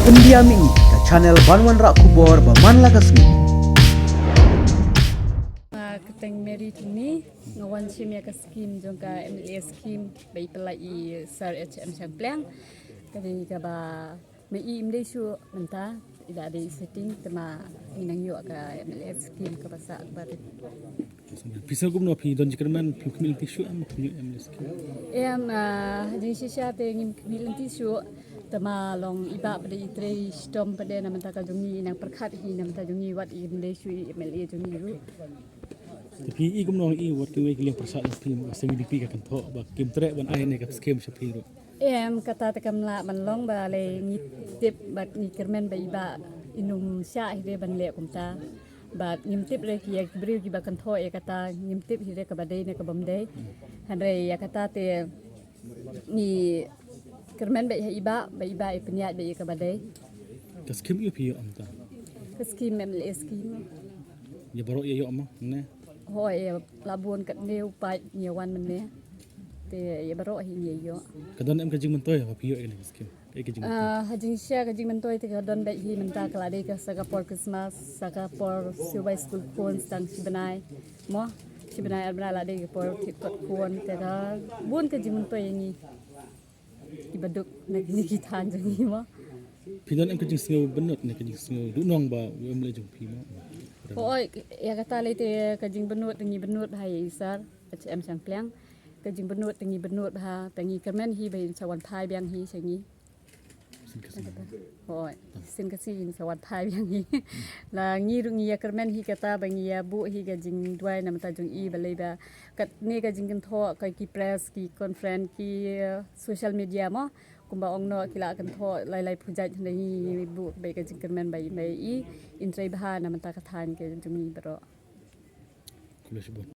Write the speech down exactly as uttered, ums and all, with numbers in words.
India Mini, ka channel ban wanrah khubor ba man la ka sngi. Nga kyrteng Mary Tini, nga wan shim ïa ka skim jong ka M L A skim ba i pynlait i Sir H M Shangpliang. Ka dei kaba ma i im dei shuh mynta, i da dei sitting, te ma ngi nang ïoh ka M L A skim kaba sah kaba dei. Phi sngew kumno, phi don jingkyrmen, phi khmih lynti shuh em, phi ïoh M L A skim? Em, ah, jingshisha te ngim khmih lynti shuh, te ma long i bah pat i trei shitom pat na mynta ka jong ngi, i nang pyrkhat hi na mynta jong ngi, wat im dei shuh i M L A jong ngi ruh. Te phi i kumno i wat kiwei ki liang pyrshah jong phi, ba seng D P ka kynthoh ba kim treh ban ai ne ka skim sha phi ruh? Em, kata te kam lah ban long, ba lei ngi tip bad ngi kyrmen ba i bah i nym shah hi de ban leh kumta. Bad ngim tip re ki ïa ki briew kiba kynthoh ïa kata, ngim tip hi de kaba dei ne kaba ym dei. Hynrei ïa kata te ngi kyrmen ba ïa i bah, ba i bah i pynïaid ba ïa kaba dei. Ka skim ïa phi ïoh mynta? Ka skim M L A skim. Ïa baroh ïa ïoh ma ne? Hooid, ïa la bun katne u paid ngi wan mynne. Te ïa baroh hi ngi ïoh. Ka don em ka jingmyntoi ba phi ïoh ïa ka skim? Ka jingmyntoi. Ah, ha jingshisha ka jingmyntoi te ka don beit hi mynta, ka la dei ka sa ka por Christmas, sa ka por shu bai skul khun, sa tang shi bnai. Mo, shi bnai ar bnai la dei ka por thied kot khun, te ka bun ka jingmyntoi ïa ngi. Kiba duk na kine ki thaiñ jong ngi mo. Phi don em ka jingsngew bynnud ne ka jingsngew duhnong ba u M L A jong phi mo? Hooid, ïa kata lei te ka jingbynnud te ngi bynnud ha i Sir H M Shangpliang. Ka jingbynnud te ngi bynnud ha, te ngi kyrmen hi ba in sa wan phai biang hi sha ngi. Shisien ka sngi. Hooid, shisien ka sngi in sa wan phai biang hi. La ngi ruh ngi ïa kyrmen hi kata ba ngi ïa buh hi ka jingduwai na mynta jong i, balei ba katne ka jingkynthoh ka ki press, ki conference, ki, eh, social media mo, kumba ong noh ki la kynthoh lai lai pyrshah, hynrei ngi buh beit ka jingkyrmen ba i, ba i in trei bha na mynta ka thaiñ ka jong ngi baroh. Khublei shibun.